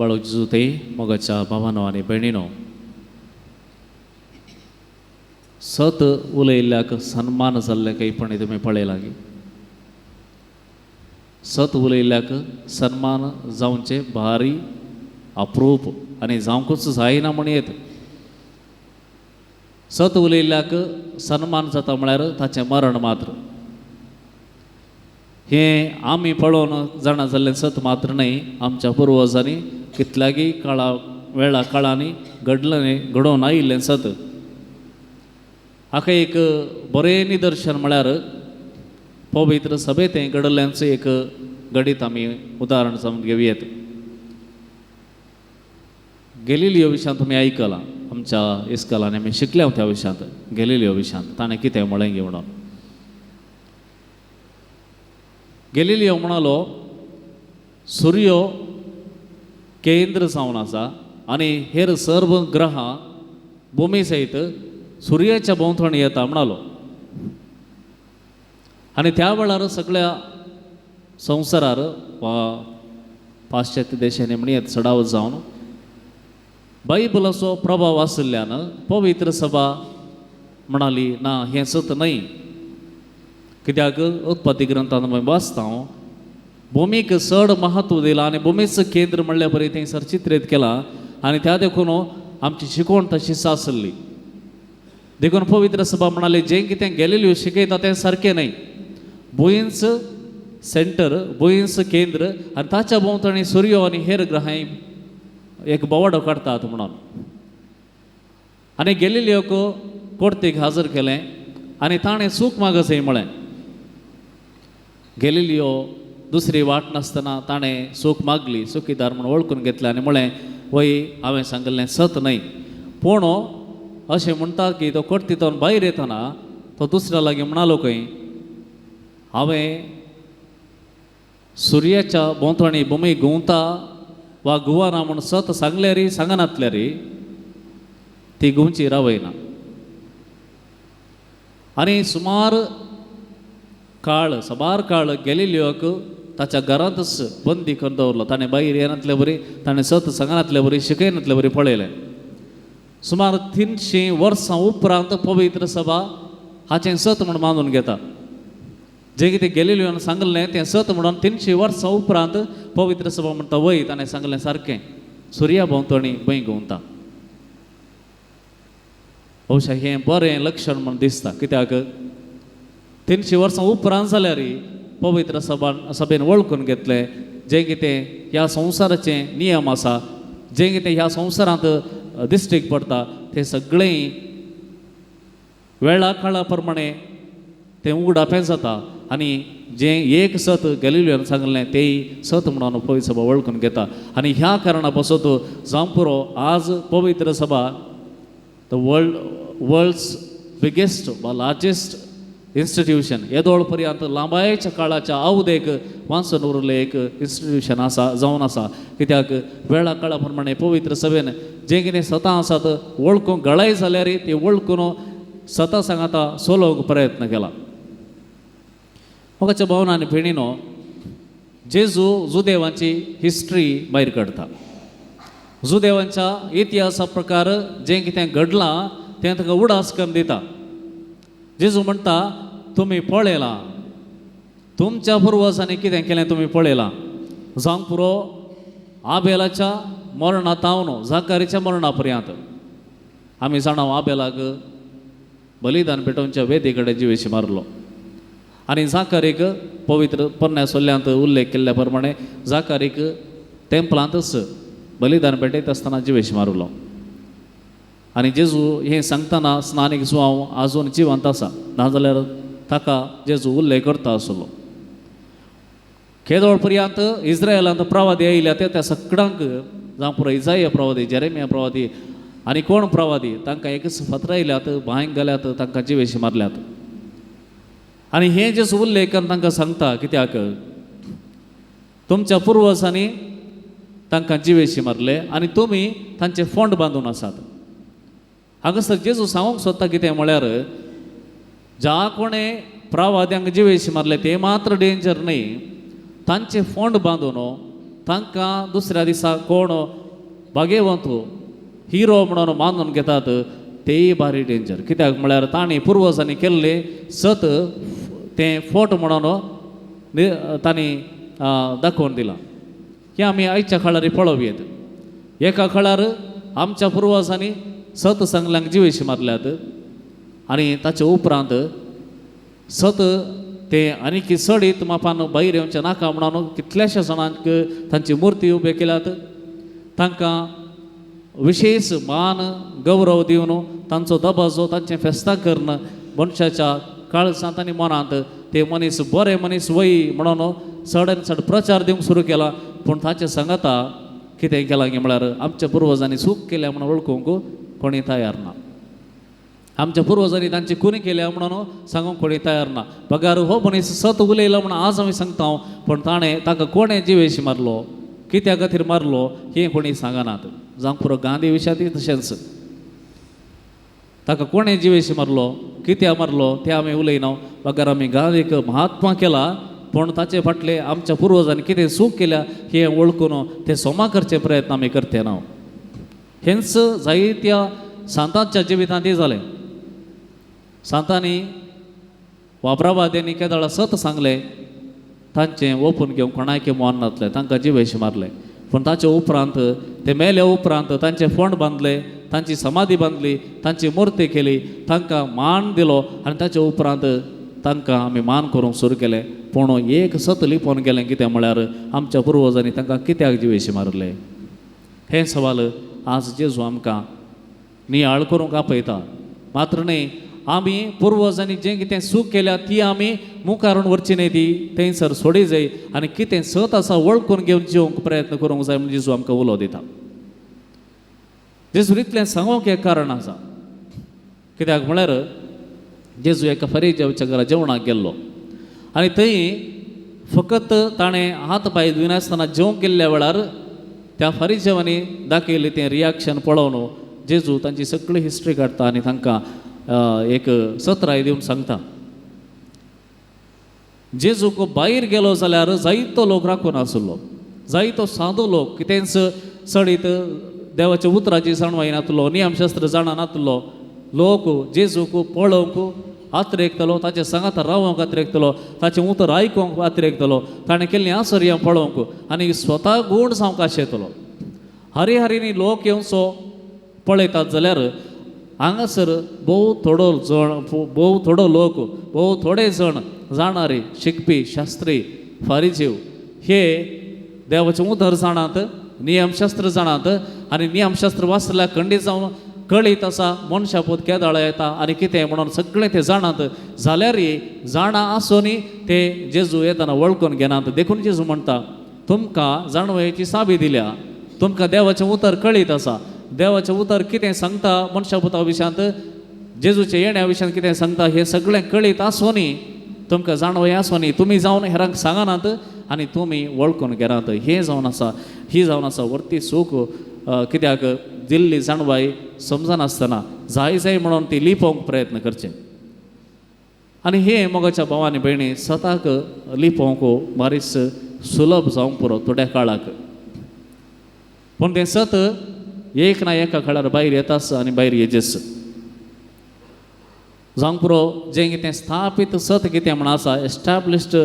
बाळक जेजू मोगाच्या भावानो आनी भयणीनो, सत उलयल्ल्याक सन्मान जाल्लें कांयपणी तुमी पळयलां की सत उलयल्ल्याक सन्मान जावचें भारी अप्रूप आनी जावंकूच जायना म्हण येत. सत उलयल्ल्याक सन्मान जाता म्हळ्यार ताचें मरण मात्र. हें आमी पळोवन जाणा जाल्लें सत मात्र न्हय, आमच्या पुर्वजांनी कितल्यागी काळा वेळा काळांनी घडलें घडोवन आयिल्लें सत. हाका एक बरें निदर्शन म्हळ्यार पवित्र सभेंत घडल्ल्यांचें एक घडीत आमी उदाहरण जावन घेवयेत. गॅलिलियो विशयांत तुमी आयकलां, आमच्या इस्कलांनी आमी शिकल्या त्या विशयांत. गॅलिलियो विशयांत ताणें कितें म्हळें गे म्हणून गॅलिलियो म्हणालो, सुर्यो केंद्र जावन आसा आनी हेर सर्व ग्रहां भुमी सयत सुर्याच्या भोंवतणी येता म्हणालो. आनी त्या वेळार सगळ्या संवसारार वा पाश्चात्य देशांनी म्हणयेत चडावत जावन बायबलाचो प्रभाव आशिल्ल्यान पवित्र सभा म्हणाली ना, हें सत न्हय. कित्याक उत्पत्ती ग्रंथान आमी वाचता भुमीक चड महत्व दिलां आनी भुमीचो केंद्र म्हणल्या बरी थंयसर चित्रीत केलां आनी त्या देखून आमची शिकवण तशीच आसली. देखून पवित्र सभा म्हणाली जें कितें गॅलिलियो शिकयता तें सारकें न्हय. भुंयच सेंटर, भुंयच केंद्र आनी ताच्या भोंवतणी सुर्यो आनी हेर ग्रहांय एक बोवाडो काडटात म्हणून. आनी गॅलिलियोक कोर्तीक हाजर केलें आनी ताणें चूक मागसय म्हळें. गॅलिलियो दुसरी वाट नासतना ताणें चूक मागली, चुकीदार म्हूण वळखून घेतलें आनी म्हळें वय हांवें सांगिल्लें सत न्हय. पूण अशें म्हणटा की तो कोर्तींतल्यान भायर येतना तो दुसऱ्या लागीं म्हणालो खंय, हांवें सुर्याच्या भोंवतणी भुमी घुंवता वा घुंवना म्हूण सत सांगल्यारी सांगनातल्यारी ती घुंवची रावयना. आनी सुमार काळ सबार काळ गॅलिलियोक ताच्या घरांतच बंदी करून दवरलो. ताणें भायर येनातले बरी, ताणें सत सांगनातले बरी, शिकयनातले बरी पळयलें. सुमार 300 वर्सां उपरांत पवित्र सभा हाचें सत म्हूण मानून घेता. जें कितें गॅलिलियोन सांगलें तें सत म्हणून 300 वर्सां उपरांत पवित्र सभा म्हणटा वय ताणें सांगलें सारकें, सुर्या भोंवतणी भंय घुंवता. बहुशा हें बरें लक्षण म्हूण दिसता. कित्याक 300 वर्सां उपरांत जाल्यार पवित्र सभा सभेन वळखून घेतलें जें कितें ह्या संवसाराचें नियम आसा, जें कितें ह्या संवसारांत दिश्टीक पडटा तें सगळें वेळा काळा प्रमाणे तें उगडापें जाता आनी जें एक सत गॅलिलियोन सांगलें तेंय सत म्हणून पवित्र सभा वळखून घेता. आनी ह्या कारणा पासत जावं पुरो आज पवित्र सभा the world's biggest वा लार्जेस्ट इन्स्टिट्यूशन, येदोळ पर्यंत लांबायेच्या काळाच्या अवधेक वाचून उरलें एक इन्स्टिट्यूशन आसा जावन आसा. कित्याक वेळा काळा प्रमाणे पवित्र सभेन जें कितें सतां आसात वळखूंक गळाय जाल्यार ती वळखून सतां सांगाता सोलोवंक प्रयत्न केला. मोगाच्या भावना आनी भयणीनो, जेजू जुदेवांची हिस्ट्री भायर काडटा. जुदेवांच्या इतिहासा प्रकार जें कितें घडलां तें ताका उडास करून दिता. जेजू म्हणटा तुमी पळयलां तुमच्या पुर्वजांनी कितें केलें तुमी पळयलां. जावंक पुरो आबेलाच्या मरणा तावन जाकारीच्या मरणा पर्यंत आमी जाणा आबेलाक बलिदान पेटोवच्या वेदी कडेन जिवेशी मारलो आनी जाकारीक पवित्र पोरण्या सोल्ल्यांत उल्लेख केल्ल्या प्रमाणे जाकारीक टेंपलांतच बलिदान पेटयत आसतना जिवेश मारलो. आनी जेजू हें सांगतना स्नानीक जुआंव आजून जिवंत आसा, नाजाल्यार ताका जेजू उल्लेख करता आसलो. केदोळ पर्यंत इस्रायलांत प्रवादी आयल्या ते त्या सगळ्यांक जावं पुरो इजाया प्रवादी, जेरेमिया प्रवादी आनी कोण प्रवादी तांकां एकच फातरायल्यात, बांयक घाल्यात, तांकां जिवेशी मारल्यात. आनी हें जेजू उल्लेख तांकां सांगता कित्याक तुमच्या पुर्वजांनी तांकां जिवेशी मारले आनी तुमी तांचे फोंड बांदून आसात. हांगासर जेजू सांगूंक सोदता कितें म्हळ्यार ज्या कोणें प्रवाद्यांक जिवेशी मारले ते मात्र डेंजर न्हय, तांचे फोंड बांदून तांकां दुसऱ्या दिसा कोण भागेवंत हिरो म्हणून मानून घेतात तेय भारी डेंजर. कित्याक म्हळ्यार तांणी पुर्वजांनी केल्ले सत तें फोट म्हणून तांणी दाखोवन दिलां. हें आमी आयच्या काळार पळोवयेत. एका काळार आमच्या पुर्वजांनी सत सांगल्यांक जिवेशी मारल्यात आनी ताचे उपरांत सत ते आनीक चडीत मापान भायर येवचें नाका म्हणून कितल्याश्या जाणांक तांची मुर्ती उबे केल्यात. तांकां विशेश मान गौरव दिवन तांचो दबाजो तांचें फेस्तां करून मनशाच्या काळजांत आनी मनांत ते मनीस बरे मनीस वय म्हणून चड आनी चड प्रचार दिवंक सुरू केला. पूण ताचें सांगाता कितें केलां की म्हळ्यार आमच्या पुर्वजांनी चूक केल्या म्हणून वळखूंक कोणी तयार ना. आमच्या पुर्वजांनी तांची खुनी केल्या म्हणून सांगूंक कोणी तयार ना. बगार हो मनीस सत उलयलो म्हणून आज आमी सांगता, पूण ताणें ताका कोणें जिवेशी मारलो, कित्या खातीर मारलो हें कोणी सांगनात. जावंक पुरो गांधी विशयांतूय तशेंच, ताका कोणें जिवेशी मारलो, कित्याक मारलो तें आमी उलयना. बगार आमी गांधीक महात्मा केला, पूण ताचे फाटले आमच्या पुर्वजांनी कितें चूक केल्या हें वळखून तें सोमा करचे प्रयत्न आमी करते ना. हेंच जायत्या सांतांच्या जिवितांतूय जालें. सांतांनी वापरावाद्यांनी केदळा सत सांगलें, तांचें ओपून घेवंक कोणायके मन नासलें, तांकां जिवेशी मारलें. पूण ताचे उपरांत ते मेल्या उपरांत तांचे फोंड बांदले, तांची समाधी बांदली, तांची मुर्ती केली, तांकां मान दिलो आनी ताचे उपरांत तांकां आमी मान करूंक सुरू केलें. पूण एक सत लिपोवन गेलें कितें म्हळ्यार आमच्या पुर्वजांनी तांकां कित्याक जिवेशी मारले हें सवाल आज जेजू आमकां नियाळ करूंक आपयता. मात्र न्हय, आमी पुर्वजांनी जें कितें चूक केल्या ती आमी मुखारून व्हरची न्हय, ती थंयसर सोडी जाय आनी कितें सत आसा वळखून घेवन जिवंक प्रयत्न करूंक जाय म्हणून जेजू आमकां उलो दिता. जेजू इतलें सांगूंक एक कारण आसा, कित्याक म्हळ्यार जेजू एका फरिजेवच्या घरा जेवणाक गेल्लो आनी थंय फकत ताणें हात पांय धुयनासतना जेवंक गेल्ल्या वेळार त्या फरिजेवांनी दाखयलें तें रियाक्शन पळोवन जेजू तांची सगळी हिस्ट्री काडटा आनी तांकां एक सत्राय दिवन सांगता. जेजूक भायर गेलो जाल्यार जायतो लोक राखून आसलो, जायतो सादो लोक कितेंच चडीत देवाच्या उतराची जाणवाय नातलो, नियमशास्त्र जाणा नातलो लोक जेजूक पळोवंक आत्रेकतलो, ताचे सांगात रावोंक आत्रेकतलो, ताचें उतर आयकूंक आत्रेकतलो, ताणें केल्लीं आसर्यां पळोवंक आनी स्वता गूण जावंक आशेतलो. हरी हरीनी लोक येवचो पळयतात जाल्यार हांगासर भोव थोडो जण, भोव थोडो लोक, भोव थोडे जण जाणारे, शिकपी, शास्त्री, फारिजीव हे देवाचें उतर जाणात, नियमशास्त्र जाणात आनी नियमशास्त्र वाचल्यार खंडीत जावन कळीत आसा मनशा पूत केदाळ येता आनी कितें म्हणून सगळें ते जाणात. जाल्यार जाणा आसूनय ते जेजू येतना वळखून घेनात. देखून जेजू म्हणटा, तुमकां जाणवयेची साबी दिल्या, तुमकां देवाचें उतर कळीत आसा, देवाचें उतर कितें सांगता मनशा पुता विशयांत, जेजूच्या येण्या विशयांत कितें सांगता हें सगळें कळीत आसूनय, तुमकां जाणवय आसूनय तुमी जावन हेरांक सांगनात आनी तुमी वळखून घेनात. हें जावन आसा, ही जावन आसा व्हरती चूक. कित्याक दिल्ली जाणवाय समजनासतना जाय जाय म्हणून ती लिपोवंक प्रयत्न करचे आनी हें मोगाच्या भावांनी भयणी सताक लिपोवंक बारीस सुलभ जावंक पुरो थोड्या काळाक, पूण तें सत एक ना एका काळार भायर येताच आनी भायर येजेच. जावंक पुरो जें कितें स्थापीत सत कितें म्हण आसा, एस्टाब्लिश्ड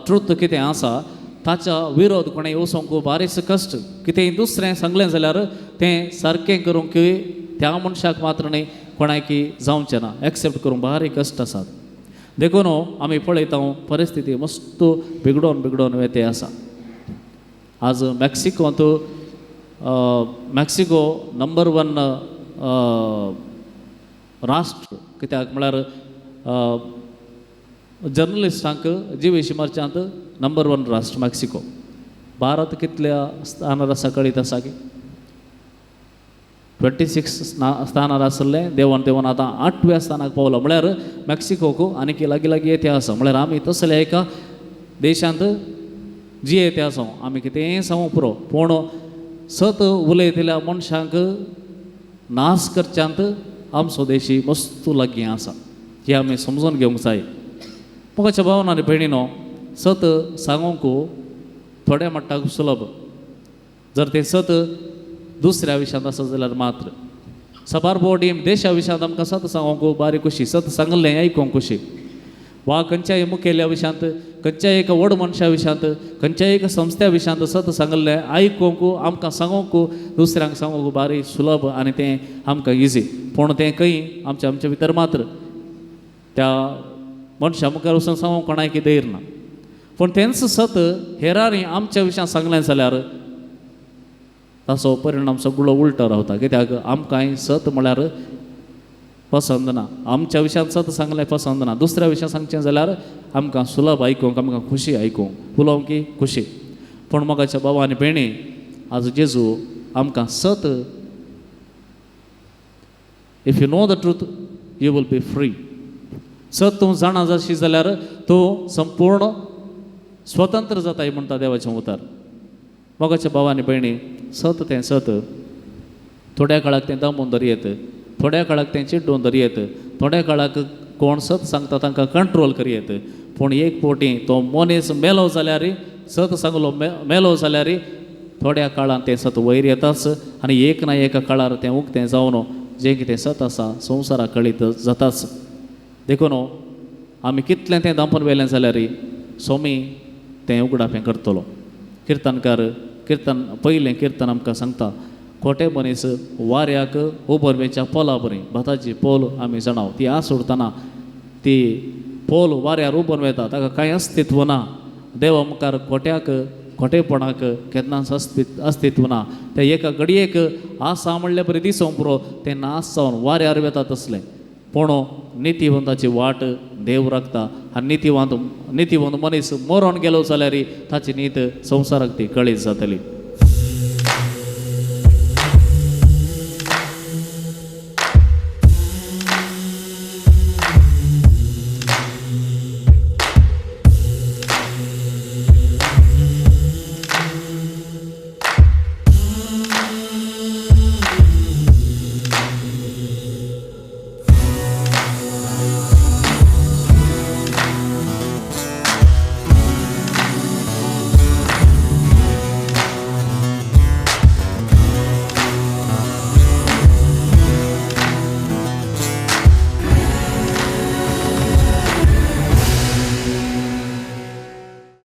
ट्रूथ कितें आसा ताच्या विरोध कोणें वचोंक बारीस कश्ट. कितेंय दुसरें सांगलें जाल्यार तें सारकें करूंक त्या मनशाक मात्र न्हय कोणाकी जावचें ना, एक्सेप्ट करूंक भारी कश्ट आसात. देखून आमी पळयता परिस्थिती मस्त बिगडोन बिगडोन वेते आसा. आज मेक्सिकोंत, मेक्सिको नंबर 1 राष्ट्र, कित्याक म्हळ्यार जर्नलिस्टांक जिवेशी मारच्यांत नंबर 1 राष्ट्र मेक्सिको. भारत कितल्या स्थानार आसा कळीत आसा की 26 स्थानार आसलें, देवन देवन आतां 8व्या स्थानाक पावलो. म्हळ्यार मेक्सिकोक आनीक लागीं लागीं येते आसा. म्हळ्यार आमी तसल्या एका देशांत जियेते आसा. आमी कितेंय सांगूंक पुरो, पूण सत उलयतल्या मनशांक नाश करच्यांत आमचो देशी मस्त लागीं आसा हें आमी समजून घेवंक जाय. मोगाच्या भावान आनी भयणीनो, सत सांगूंक थोड्या मट्टाक सुलभ, जर तें सत दुसऱ्या विशयांत आसा जाल्यार मात्र. साबार बोडी देशा विशयांत आमकां सत सांगूंक बारी खुशी, सत सांगलें आयकूंक खुशी, वा खंयच्याय मुखेल्या विशयांत, खंयच्याय एका व्हड मनशा विशयांत, खंयच्याय एका संस्थ्या विशयांत सत सांगलें आयकूंक आमकां सांगूंक दुसऱ्यांक सांगूंक बारी सुलभ आनी तें आमकां इजी. पूण तें खंय आमच्या आमच्या भितर मात्र, त्या मनशा मुखार वचून सांगूंक कोणाक धैर्य ना. पूण तेंच सत हेरांनी आमच्या विशयांत सांगलें जाल्यार ताचो परिणाम सगळो उल्टो रावता. कित्याक आमकांय सत म्हळ्यार पसंद ना, आमच्या विशयांत सत सांगलें पसंद ना, दुसऱ्या विशयांत सांगचें जाल्यार आमकां सुलभ आयकूंक, आमकां खुशी आयकूंक, उलोवंक की खुशी. पूण मोगाच्या बाबा आनी भयणी, आज जेजू आमकां सत, if you know the truth you will be free. सत तूं जाणा जाशी जाल्यार तूं संपूर्ण स्वतंत्र जाताय म्हणटा देवाचें उतर. मोगाच्या भाव आनी भयणी, सत तें सत थोड्या काळाक तें दमून दरयेत, थोड्या काळाक तें चिड्डून दरयेत, थोड्या काळाक कोण सत सांगता तांकां कंट्रोल करयेत. पूण एक पोटी तो मनीस मेलो जाल्यार, सत सांगलो मेलो जाल्यार थोड्या काळान तें सत वयर येताच आनी एक ना एका काळार तें उक्तें जावन जें कितें सत आसा संवसाराक कळीत जाताच. देखून आमी कितलें तें दांपून व्हेलें जाल्यार सोमी तें उगडापें करतलो. किर्तनकार किर्तन पयलें किर्तन आमकां सांगता, खोटे मनीस वाऱ्याक उबरवेच्या पोला बरी, भाताची पोल आमी जाणाव ती आस उरतना ती पोल वाऱ्यार उबोवन वता, ताका कांय अस्तित्व ना. देवा मुखार खोट्याक खोटेपणाक केन्नाच अस्तित्व ना. ते एका घडयेक आसा म्हणल्यार बरी दिसोवंक पुरो, तें नाश जावन वाऱ्यार वता तसलें. पूण नितीवंताची वाट देव राखता आनी नितीवंत मनीस मरोन गेलो जाल्यार ताची नीत संवसाराक ती कळीत जातली.